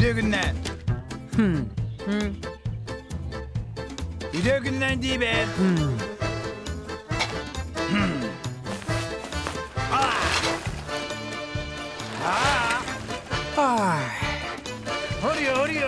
Үтүө күннээн. Үтүө күннээн диибэн. Hurry, hurry!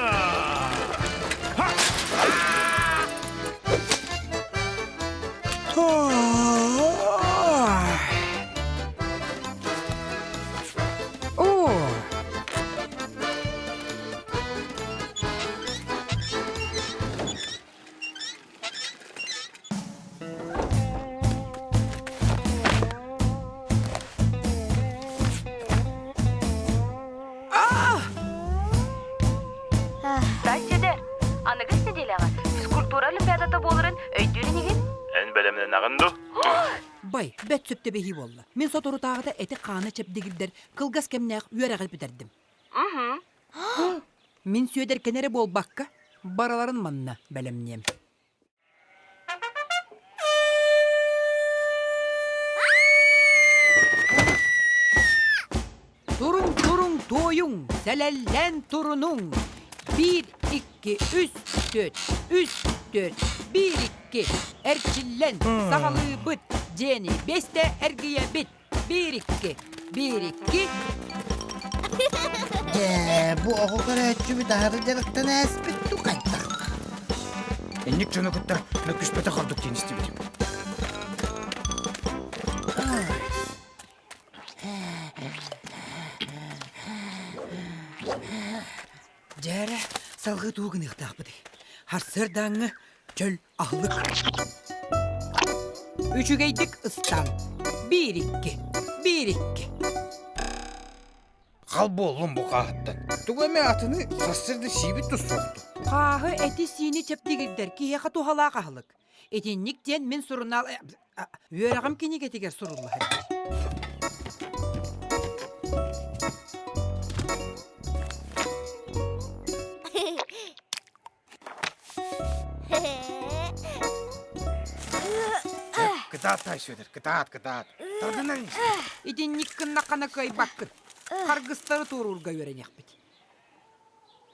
Дальше Аныгыс нэдиэлэҕэ физкультура олимпиадата буоларын өйдүүр инигин? Эн бэлэмнэнэҕин дуу? Бай, бэт сөптөбөһии буолла. Мин соторутааҕыта эти-хааны чэбдигирдэр кылгас кэмнээх үөрэҕи бүтэрдим. Мин Сүөдэркэни эрэ буолбакка, барыларын манна бэлэмниэм. Туруҥ, туруҥ, туойуҥ, сэлэллээн турунуҥ! Биир, икки, үс, түөрт, үс, түөрт, биир, икки, эрчиллэн, саҕалыыбыт, дьиэни биэстэ эргийэбит, биир, икки, биир, икки. Дьэ, бу оҕо көрөөччүбүт аһары дьарыктан ааспыт дуу хайдах? Инник дьону кытта мөккүспэтэх ордук диэн истибитим. Дьэ эрэ, салгыы тугу гыныахтаахпытый? Сарсыардааҥҥы чөл аһылык. Үчүгэйдик ыстаан. Биир икки, биир икки. Хал буоллум бу хааһыттан. Тугу эмэ атыны сарсыарда сиибит тустуохту. Хааһы эти-сиини чэбдигирдэр киһиэхэ туһалаах аһылык. Итинник диэн мин сурунаал үөрэҕим кинигэтигэр сурулла сылдьар. Кытаат, Тай Сүөдэр, кытаат, кытаат. Тардынан Итинник гыннаххына кыайбаккын. Харгыстары туоруурга үөрэниэхпит.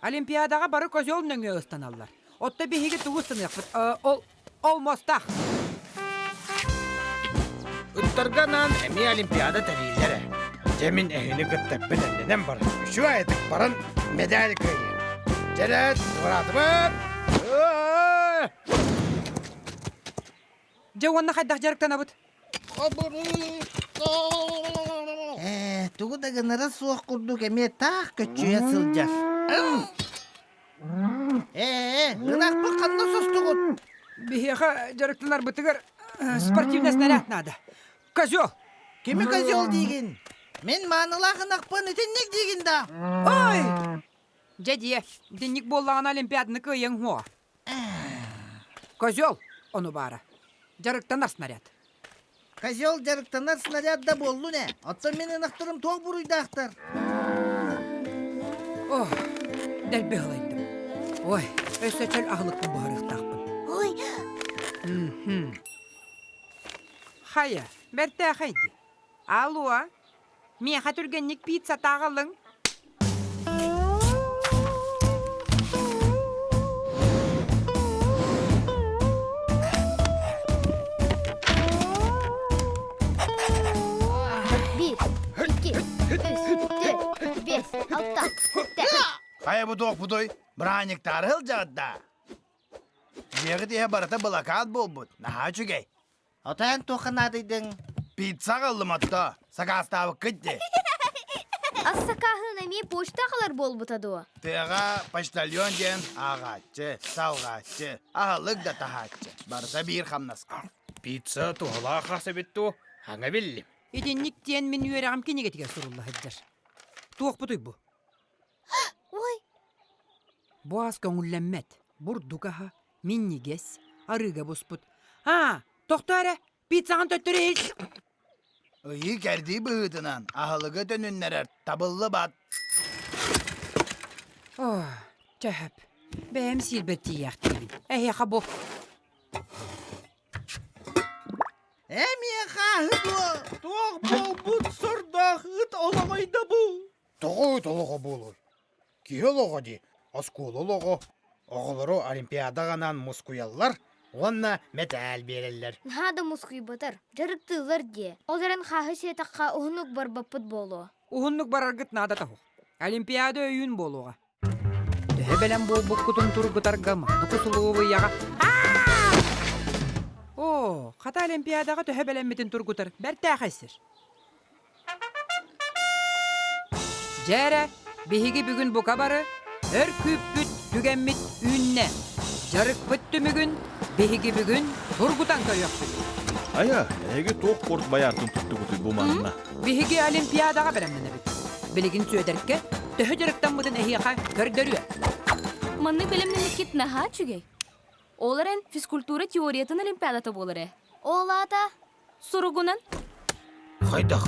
Олимпиадаҕа бары козел нөҥүө ыстаналлар. Отто биһиги тугу ыстаныахпыт? Ол, ол мостаах. Ыттарга анаан эмиэ Олимпиада тэрийиллэр ээ. Дьэ мин эһини кытта бэлэмнэнэн баран, үчүгэй ытык баран медаль кыайыам. Дьэрээт, туораатыбыт! Дьэ уонна хайдах дьарыктанабыт? Ээ, тугу да гынара суох курдук эмиэ таах көччүйэ сылдьар. Ээ, ынахпыт ханна состугут? Биһиэхэ дьарыктанарбытыгар спортивный снаряд надо. Козел! Кими козел диигин? Мин маанылаах ынахпын итинник диигин да? Ой! Дьэ диэ, итинник буоллаҕына олимпиаданы кыайыаҥ һуо. Козел, ону баара. Дьарыктанар снаряд. Козел дьарыктанар снаряд да буоллун ээ. Оттон мин ынахтарым туох буруйдаахтар? Ох, дэлби ыһылайдым. Ой, өссө чөл аһылыкпын буһарыахтаахпын. Ой! Хайа, бэртээхэй дии. Алло, миэхэ түргэнник пицца тааҕалыҥ. Биир, икки, үс, түөрт, биэс, алта, сэттэ. Хайа бу туохпутуй? Бырааһынньыктаары сылдьаҕыт да? Дьиэҕит иһэ барыта былакаат буолбут. Наһаа үчүгэй. Отоон туохха наадыйдыҥ? Пицца аҕаллым отто. Сакаастаабыккыт дии. Ас сакааһын эмиэ почта аҕалар буолбута дуо? Тыаҕа почтальон диэн ааҕааччы, салҕааччы, аһылык да таһааччы. Барыта биир хамнаска. Пицца туһалаах ас эбит дуо? Аҥа биллим. Итинник диэн мин үөрэҕим кинигэтигэр сурулла сылдьар. Туохпутуй бу? Ой! Бу ас көҥүллэммэт. Бурдук аһа, минньигэс, арыыга буспут. Аа, тохтоо эрэ, пиццаҕын төттөрү ил! Ыйыы-кэрдии быһыытынан аһылыгы төнүннэрэр табыллыбат. Оо, чөһөп, бэйэм сиирбэр тиийээхтиибин. Эһиэхэ бу. Эмиэ хааһы дуо? Туох буолбут сордоох ыт олоҕойдо бу? Тоҕо ыт олоҕо буолуой? Киһи олоҕо дии, оскуола олоҕо. Оҕолору олимпиадаҕа анаан мускуйаллар уонна мэтээл биэрэллэр. Наһаа да мускуйбатар, дьарыктыыллар диэ. Ол эрэн хааһы сиэтэххэ уһуннук барбаппыт буолуо. Уһуннук бараргыт наада тоһух. Олимпиада өйүүн буолуоҕа. Төһө бэлэм буолбуккутун тургутарга маннык усулуобуйаҕа Оо, хата Олимпиадаҕа төһө бэлэммитин тургутар бэртээхэй сир. Дьэ эрэ, биһиги бүгүн бука бары өр күүппүт түгэммит үүннэ. Дьарыкпыт түмүгүн биһиги бүгүн тургутан көрүөхпүт. Айа, эһиги туох порт байаартын туттугутуй бу манна? Биһиги Олимпиадаҕа бэлэмнэнэбит. Билигин Сүөдэркэ төһө дьарыктаммытын эһиэхэ көрдөрүө. Маннык бэлэмнэммиккит наһаа үчүгэй. Ол эрэн физкультура теориятын олимпиадата буолар ээ. Ол аата Суругунан. Хайдах?